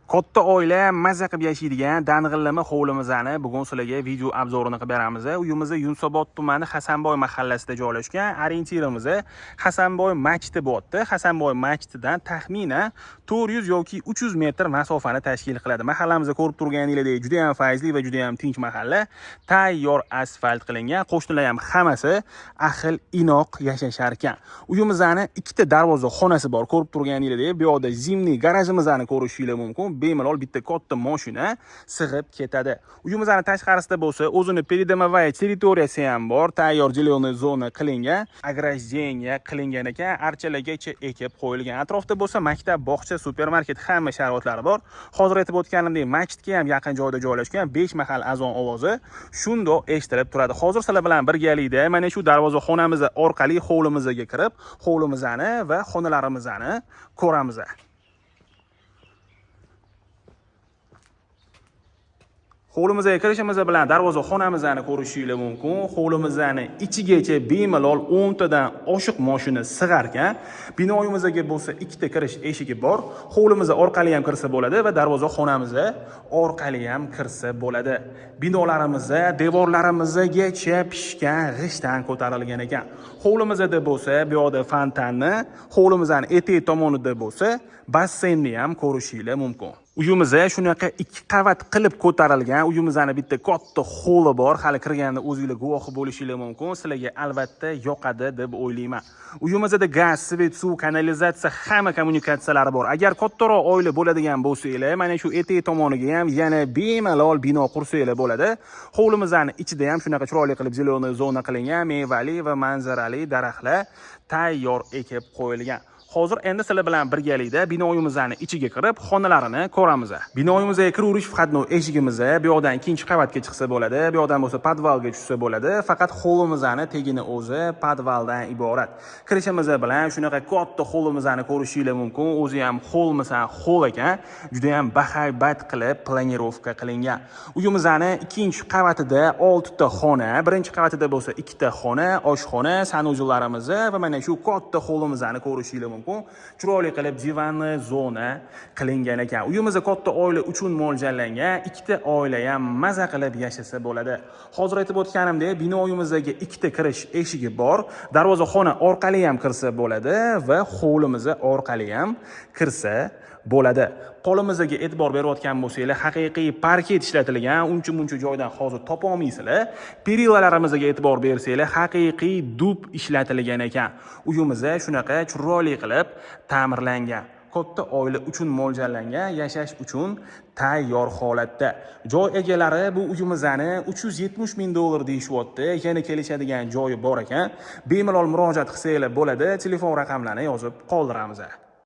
Katta oila mazza qilib yashaydigan dang'illama hovlimizni bugun sizlarga video обзор ini qilib beramiz. Uyimiz Yunusobod tumani Hasanboy mahallasida joylashgan. Ориентир imiz Hasanboy masjidi bo'lyapti. Hasanboy masjididan taxminan 400 yoki 300 metr masofani tashkil qiladi. Mahallamizda ko'rib turganingizdek juda ham fayzli va juda ham tinch mahalla. Tayyor asfalt qilingan. Qo'shnilar ham hammasi ahil inoq yashashar ekan. Uyimizni ikkita darvoza xonasi bor. Ko'rib turganingizdek bu yoqda зимний garajimizni ko'rishingiz mumkin. Bemalol bitta katta mashina sig'ib ketadi. Uyimizni tashqarisida bo'lsa o'zini придомовая territoriyasi ham bor. Tayyor зеленый zona qilingan, ограждение qilingan ekan, archalargacha ekib qo'yilgan. Atrofda bo'lsa maktab, bog'cha, supermarket, hamma sharoitlari bor. Hozir aytib o'tganimdek, masjidga ham yaqin joyda joylashgan. 5 mahal azon ovozi shundoq eshitilib turadi. Hozir sizlar bilan birgalikda mana shu darvoza xonamiz orqali hovlimizga kirib, hovlimizni va xonalarimizni ko'ramiz. Hovlimizga kirishimiz bilan darvoza xonamizni ko'rishingiz mumkin. Hovlimizni ichigacha bemalol 10 tadan oshiq mashina sig'ar ekan. Binoyimizga bo'lsa ikkita kirish eshigi bor. Hovlimiz orqali ham kirsa bo'ladi va darvoza xonamiz orqali ham kirsa bo'ladi. Binolarimiz devorlarimizgacha pishgan g'ishtdan ko'tarilgan ekan. Hovlimizda bo'lsa bu yoqda fontanni, hovlimizning etak tomonida bo'lsa basseynni ham ko'rishingiz mumkin. Uyimiz shunaqa ikki qavat qilib ko'tarilgan. Uyimizni bitta katta xoli bor. Hali kirganda o'zinglar guvohi bo'lishinglar mumkin. Sizlarga albatta yoqadi deb o'ylayman. Uyimizda gaz, свет, suv, kanalizatsiya, hamma kommunikatsiyalari bor. Agar kattaroq oila bo'ladigan bo'lsanglar, mana shu etak tomoniga ham yana bemalol bino qursanglar bo'ladi. Hovlimizni ichida ham shunaqa chiroyli qilib зеленый zona qilingan, mevali va manzarali daraxtlar tayyor ekib qo'yilgan. Hozir endi sizlar bilan birgalikda binoyimizni ichiga kirib, xonalarini ko'ramiz. Binoyimizga kiraverish входной eshigimiz bu yoqdan ikkinchi qavatga chiqsa bo'ladi, bu yoqdan bo'lsa podvalga tushsa bo'ladi. Faqat hovlimizni tegini o'zi podvaldan iborat. Kirishimiz bilan shunaqa katta hovlimizni ko'rishingiz mumkin. O'zi ham hovlmisan, hol ekan. Juda ham bahaybat qilib планировка qilingan. Uyimizni ikkinchi qavatida 6 ta xona, birinchi qavatida bo'lsa 2 ta xona, oshxona, санузел larimiz va mana shu katta hovlimizni ko'rishingiz mumkin. Chiroyli qilib divanli zona qilingan ekan. Uyimiz katta oila uchun mo'ljallangan, ikkita oila ham maza qilib yashasa bo'ladi. Hozir aytib o'tganimdek, binoyimizdagi ikkita kirish eshigi bor. Darvozaxona orqali ham kirsa bo'ladi va hovlimiz orqali ham kirsa bo'ladi. Qo'limizga e'tibor berayotgan bo'lsanglar, haqiqiy parket ishlatilgan, uncha-muncha joydan hozir topa olmaysizlar. Перила larimizga e'tibor bersanglar, haqiqiy dub ishlatilgan ekan. Uyimiz shunaqa chiroyli qilib ta'mirlangan. Katta oila uchun mo'ljallangan, yashash uchun tayyor holatda. Joy egalari bu uyimizni 370 ming dollar deyishyapti. Yana kelishadigan joyi bor ekan. Bemalol murojaat qilsanglar bo'ladi. Telefon raqamlarini yozib qoldiramiz.